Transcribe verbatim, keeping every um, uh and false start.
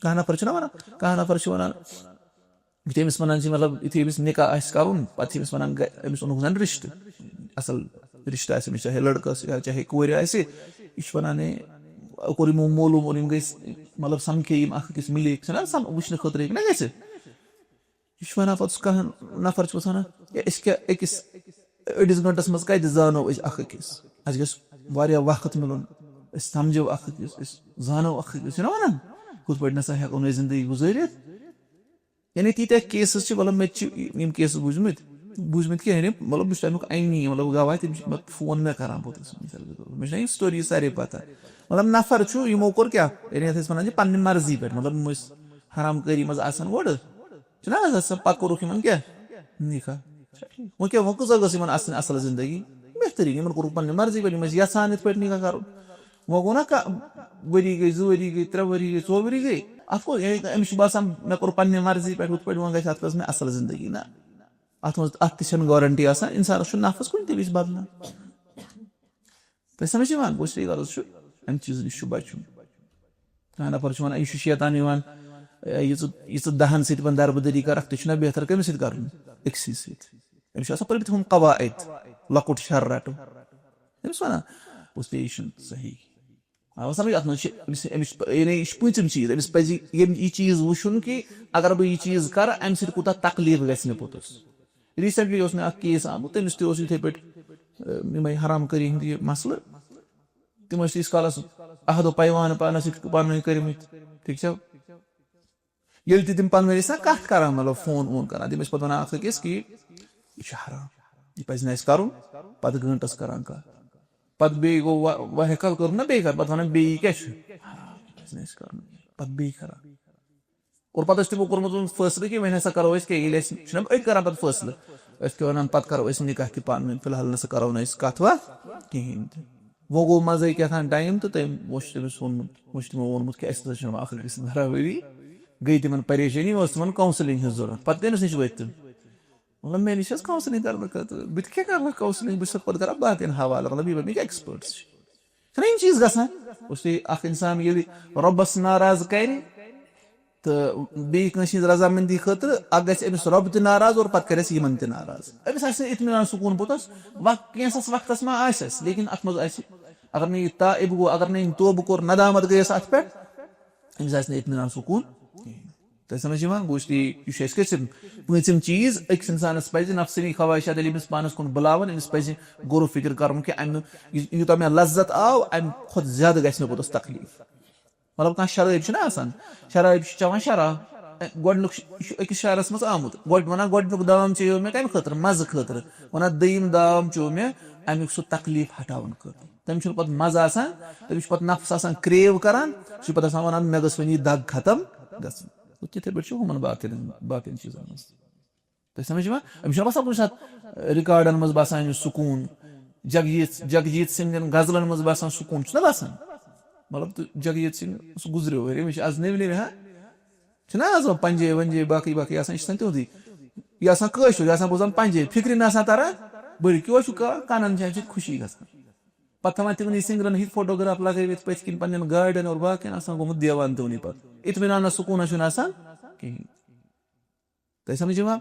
کانٛہہ نفر چھُنہ وَنان، کانٛہہ نفر چھُ وَنان، یُتھُے أمِس وَنان چھِ، مطلب، یُتھُے أمِس نِکاح آسہِ کَرُن، پَتہٕ چھِ أمِس وَنان، گَ-، أمِس اوٚنُکھ زَن رِشتہٕ، اَصٕل رِشتہٕ آسہِ أمِس، چاہے لٔڑکَس یا چاہے کورِ آسہِ، یہِ چھُ وَنان، ہے، کوٚر یِمو معلوٗم، اور یِم گٔے، مطلب، سَمکھے یِم اَکھ أکِس مِلے، چھِنہ آسان وٕچھنہٕ خٲطرٕ ہیٚکہِ نہ گٔژھِتھ۔ یہِ چھُ وَنان پَتہٕ، کانٛہہ نفر چھُ وَنان، ہے، أسۍ کیٛاہ أکِس أڑِس گٲنٛٹَس منٛز کَتہِ زانو أسۍ اَکھ أکِس؟ اَسہِ گژھِ واریاہ وقت مِلُن، أسۍ سَمجھو اَکھ أکِس، أسۍ زانو اَکھ أکِس، چھِنہ وَنان؟ ہُتھ پٲٹھۍ نَسا ہٮ۪کو نہٕ أسۍ زِندگی گُزٲرِتھ۔ یعنی تیٖتیٛاہ cases چھِ، مطلب، مےٚ تہِ چھِ یِم cases بوٗزمٕتۍ، بوٗزمٕتۍ کینٛہہ، یعنی، مطلب، بہٕ چھُس تَمیُک عینی، مطلب، گواہ، تٔمِس چھِ مےٚ phone مےٚ کَران پوٚتُس، مےٚ چھِنہ یِم story سارے پَتہ۔ مطلب، نفر چھُ، یِمو کوٚر کیٛاہ؟ یعنی، یَتھ أسۍ وَنان چھِ پنٛنہِ مرضی پٮ۪ٹھ، مطلب، یِم ٲسۍ حرام کٲری منٛز آسان گۄڈٕ، چھُنہ آز آسان، پَتہٕ کوٚرُکھ یِمَن کیٛاہ؟ نِکاح۔ وۄنۍ کیٛاہ، وۄنۍ کۭژاہ گٔژھ یِمَن آسٕنۍ اَصٕل زِندگی؟ بہتریٖن، یِمَن کوٚرُکھ پنٛنہِ مرضی پٮ۪ٹھ، یِم ٲسۍ یَژھان یِتھ پٲٹھۍ نِکاح کَرُن۔ وۄنۍ گوٚو نہ کا-، ؤری گٔے، زٕ ؤری گٔے، ترٛےٚ ؤری گٔے، ژور ؤری گٔے۔ اَتھ کوٚر، یعنی أمِس چھُ باسان، مےٚ کوٚر پنٛنہِ مرضی پٮ۪ٹھ ہُتھ پٲٹھۍ، وۄنۍ گژھِ اَتھ منٛز مےٚ اَصٕل زِندگی۔ نہ، اَتھ منٛز، اَتھ تہِ چھَنہٕ guarantee آسان، اِنسانَس چھُ نفس کُنہِ تہِ وِزِ بدلان۔ تۄہہِ سمجھ یِوان؟ گوٚو، صحیح غرض چھُ، اَمہِ چیٖزٕ نِش چھُ بَچُن۔ کانٛہہ نفر چھُ وَنان، یہِ چھُ شیطان یِوان، اے، یہِ ژٕ، یہِ ژٕ دَہَن سۭتۍ وۄنۍ دربٕدٔری کَرَکھ، تہِ چھُنہ بہتر کٔمِس سۭتۍ کَرُن؟ أکسٕے سۭتۍ۔ أمِس چھُ آسان پٔرمٕتۍ ہُم قواعد، لۄکُٹ شَر رَٹُن۔ تٔمِس وَنان، گوٚو، یہِ چھُنہٕ صحیح۔ آو سمجھ؟ اَتھ منٛز چھِ أمِس، أمِس چھِ، یعنی یہِ چھِ پوٗنٛژِم چیٖز۔ أمِس پَزِ یِم، یہِ چیٖز وٕچھُن کہِ اگر بہٕ یہِ چیٖز کَرٕ، اَمہِ سۭتۍ کوٗتاہ تکلیٖف گژھِ مےٚ پوٚتُس۔ Recently اوس مےٚ اَکھ case آمُت، تٔمِس تہِ اوس یِتھَے پٲٹھۍ، اَ، یِمَے حرام کٲری ہِنٛدۍ یہِ مسلہٕ۔ تِم ٲسۍ تیٖتِس کالَس عہد و پیمان پانَس سۭتۍ پانہٕ ؤنۍ کٔرمٕتۍ، ٹھیٖک چھا؟ ییٚلہِ تہِ تِم پانہٕ ؤنۍ ٲسۍ نا کَتھ کَران، مطلب، phone وون کَران، تِم ٲسۍ پَتہٕ وَنان اَکھ أکِس کہِ یہِ چھُ حرام، یہِ پَزِ نہٕ اَسہِ کَرُن۔ پَتہٕ گٲنٛٹَس کَران کَتھ۔ پَتہٕ بیٚیہِ گوٚو وَ-، واریاہ کال کٔر نہ بیٚیہِ کَتھ، پَتہٕ وَنان، بیٚیہِ کیٛاہ چھُ؟ پَزِ نہٕ اَسہِ کَرُن۔ پَتہٕ بیٚیہِ کَران۔ اور پَتہٕ ٲسۍ تِمو کوٚرمُت وۄنۍ فٲصلہٕ کہِ وۄنۍ ہسا کَرو أسۍ کیٛاہ، ییٚلہِ اَسہِ چھِنہ أتھۍ کَران پَتہٕ فٲصلہٕ، أسۍ کیٛاہ وَنان، پَتہٕ کَرو أسۍ نِکاح تہِ پانہٕ ؤنۍ، فی الحال نہ سا کَرو نہٕ أسۍ کَتھ وَتھ کِہیٖنۍ تہِ۔ وۄنۍ گوٚو منٛزَے کیٛاہ تام time تہٕ تٔمۍ، وۄنۍ چھُ تٔمِس ووٚنمُت، وۄنۍ چھُ تِمو ووٚنمُت کہِ اَسہِ ہسا چھِنہٕ وۄنۍ اَکھ أکِس برابٔری، گٔے تِمَن پریشٲنی، ٲس تِمَن counselling ہِنٛز ضوٚرَتھ۔ پَتہٕ تٔمِس نِش وٲتۍ تِم۔ مطلب، مےٚ نِش ٲس counselling کرنہٕ خٲطرٕ۔ بہٕ تہِ کیٛاہ کرٕ ہا counselling؟ بہٕ چھُس پَتہٕ کران باقین حوالہٕ۔ مطلب، یہِ بَنہِ experts چھِ۔ چھِنہ یِم چیٖز گژھان؟ اس لیے اکھ انسان ییٚلہِ رۄبَس ناراض کرِ تہٕ بیٚیہِ کٲنٛسہِ ہِنٛز رضامندی خٲطرٕ، اکھ گژھِ أمِس رۄب تہِ ناراض اور پَتہٕ کرٮ۪س یِمن تہِ ناراض۔ أمِس آسہِ نہٕ اطمینان سکوٗن پوٚتُس، وق-، کینٛژھس وقتس ما آسٮ۪س، لیکن اتھ منٛز آسہِ، اگر نہٕ یہِ تائب گوٚو، اگر نہٕ أمۍ توبہٕ کوٚر، ندامت گٔیَس اتھ پٮ۪ٹھ، أمِس آسہِ نہٕ اطمینان سکوٗن کِہیٖنۍ۔ تۄہہِ سمجھ یِوان؟ گوٚو، اس لیے یہِ چھُ اَسہِ کٔژِم، پٲنٛژِم چیٖز، أکِس اِنسانَس پَزِ نفسٲنی خواہشات ییٚلہِ أمِس پانَس کُن بُلاوَن، أمِس پَزِ غور و فِکر کَرُن کہِ اَمہِ، یہِ، یوٗتاہ مےٚ لذت آو، اَمہِ کھۄتہٕ زیادٕ گژھِ مےٚ پوٚتُس تکلیٖف۔ مطلب، کانٛہہ شرٲبۍ چھُنہ آسان، شرٲبۍ چھُ چٮ۪وان شراب۔ اے، گۄڈٕنیُک چھُ، یہِ چھُ أکِس شہرَس منٛز آمُت، گۄڈٕ وَنان، گۄڈٕنیُک دام چیٚیو مےٚ کَمہِ خٲطرٕ؟ مَزٕ خٲطرٕ۔ وَنان، دوٚیِم دام چیوٚو مےٚ اَمیُک سُہ تکلیٖف ہٹاوَن خٲطرٕ۔ تٔمِس چھُنہٕ پَتہٕ مَزٕ آسان، تٔمِس چھُ پَتہٕ نفس آسان crave کَران، سُہ چھُ پَتہٕ آسان وَنان، مےٚ گٔژھ وۄنۍ یہِ دَگ ختم گژھٕنۍ۔ گوٚو، تِتھَے پٲٹھۍ چھُ ہُمَن باقیَن، باقیَن چیٖزَن منٛز۔ تۄہہِ سمجھ یِوان؟ أمِس چھُنہ باسان کُنہِ ساتہٕ ریکارڈن منٛز باسان أمِس سکوٗن، جگجیت، جگجیت سنگھن غزلن منٛز باسان سکوٗن، چھُنہ باسان؟ مطلب، تہٕ جگجیت سنگھ سُہ گُزریو ؤرۍ، أمِس چھِ آز نٔوۍ نٔوۍ، ہا؟ چھِنہ آز وۄنۍ پنجٲبۍ ونجٲبۍ باقٕے باقٕے آسان، یہِ چھِ آسان تِہُنٛدُے۔ یہِ آسان کٲشُر، یہِ آسان بوزان پنجٲبۍ، فِکرِ نہٕ آسان تران، بٔلۍ کیٛاہ چھُ کا-، کانن چھِ اَمہِ سۭتۍ خوشی گژھان۔ پتہٕ تھاوان تِمنٕے سنگرن ہٕنٛدۍ فوٹوگراف لگٲوِتھ پٔتھۍ کِنۍ پننٮ۪ن گاڑٮ۪ن اور باقین، آسان گوٚمُت دیوان تِمنٕے پتہٕ۔ اطمینان نہ سکوٗن نہ چھُنہٕ آسان کِہیٖنۍ۔ تۄہہِ سمجھ یِوان؟